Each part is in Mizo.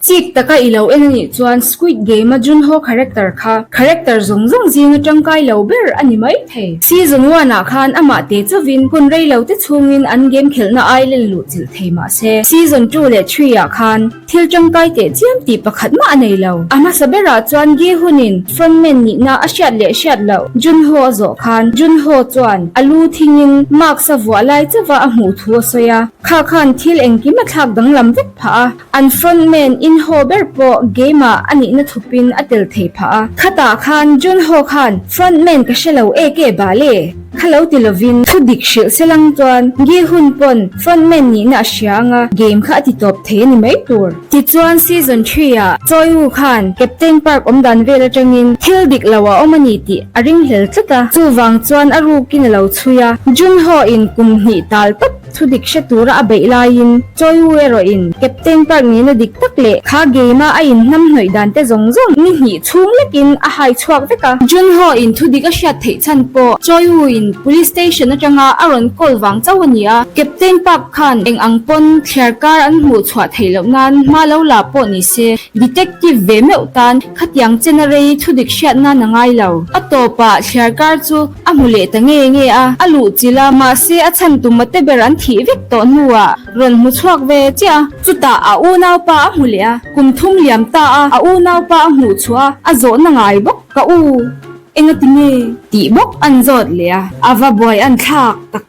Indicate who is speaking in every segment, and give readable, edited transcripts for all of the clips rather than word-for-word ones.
Speaker 1: Chik taka i lo en anih chuan Squid Game-a Junho character kha character zawng zawng zinga tangkai lo ber a ni mai thei. Season one-ah khan amah te chauhin hun rei lo te chhungin an game khelhna island luh chilh thei mah se, season two leh three-ah khan thil tangkai teh chiam tih pakhat mah a nei lo. A hmasa berah chuan Gi Hun-in frontman nihna a hriat leh hriat loh Junho a zawh khan Junho chuan a lu thingin mask a vuah lai chauva a hmuh thu a sawi a, kha khan thil engkim a thlak danglam vek phah a. An frontman Inho ber pawh game-ah a nihna thupin a tel thei phah a. Khatah khan Junho khan frontman ka hre lo e ke bal e? Kha lo ti lovin thu dik hrilh se lang chuan Gi Hun pawn frontman nihna a hria anga game kha a ti tawp thei a ni mai tur. Tichuan season three-ah Choi Woo khan Captain Park awmdan vel atangin thil dik lo a awm a ni tih a ringhlel tlat a, chuvang chuan a rukin a lo chhui a. Junho in kum hnih tal tawp Thu dik hre tura a beih laiin Choi-Woo erawhin Captain Park nena dik tak leh kha game-a a inhnam hnawih dan te zawng zawng ni hnih chhung lekin a hai chhuak vek a. Junho in thu dik a hriat theih chhan pawh Choi-Woo in Police Station atanga a rawn call vang chauh a ni a. Captain Park khan eng ang pawn thliar kar an hmuh chhuah theih loh nan hma lo la pawh ni se Detective ve meuh tan khatiang chena rei thu dik hriat nan a ngai lo. A tawpah thliar kar chu A hmu leh ta nge nge a, a luh chilh a, mahse a chhan tum a te ber an thih vek tawh hnuah rawn hmu chhuak ve chiah a. Chutah a unaupa a hmu leh a, kum thum liam ta a, a unaupa a hmuh chhuah a, a zawhna ngai bawk, Ka u, engati nge? Tih bawk an zawt leh a, a va buai an thlak tak.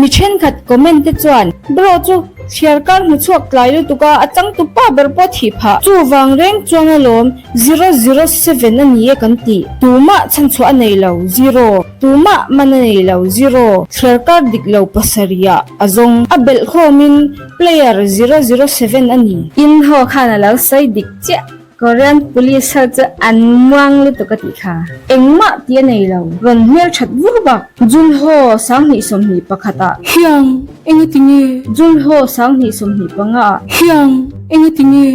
Speaker 1: Mi thenkhat comment te chuan, Bro chu thliar kar hmu chhuak tlai lutuk a, a changtu pa ber pawh thih phah. Chuvang reng chuan alawm 007 a ni e kan tih. Tumah chhanchhuah a nei lo, zero. Tumah man a nei lo, zero. Thliar kar dik lo pasarihah a zawng. A belh khawmin player 007 a ni. Inhaw khan a lo sawi dik chiah. Korean police ho chu an muang lutuk a tih kha. Engmah tih a nei lo. Rawn hmel that vur bak. Junho 2021 ah.
Speaker 2: Hiang, engati nge?
Speaker 1: Junho 2025 ah.
Speaker 2: Hiang, engati nge?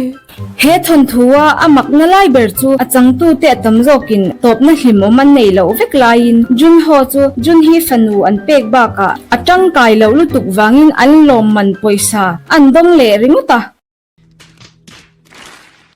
Speaker 1: He thawnthu a a makna lai ber chu a changtute a tam zawkin tawpna hlimawm an neih loh vek laiin Junho chu Junhi fanu an pek bakah a tangkai loh lutuk vangin an lawmman pawisa an dawng leh ringawt a.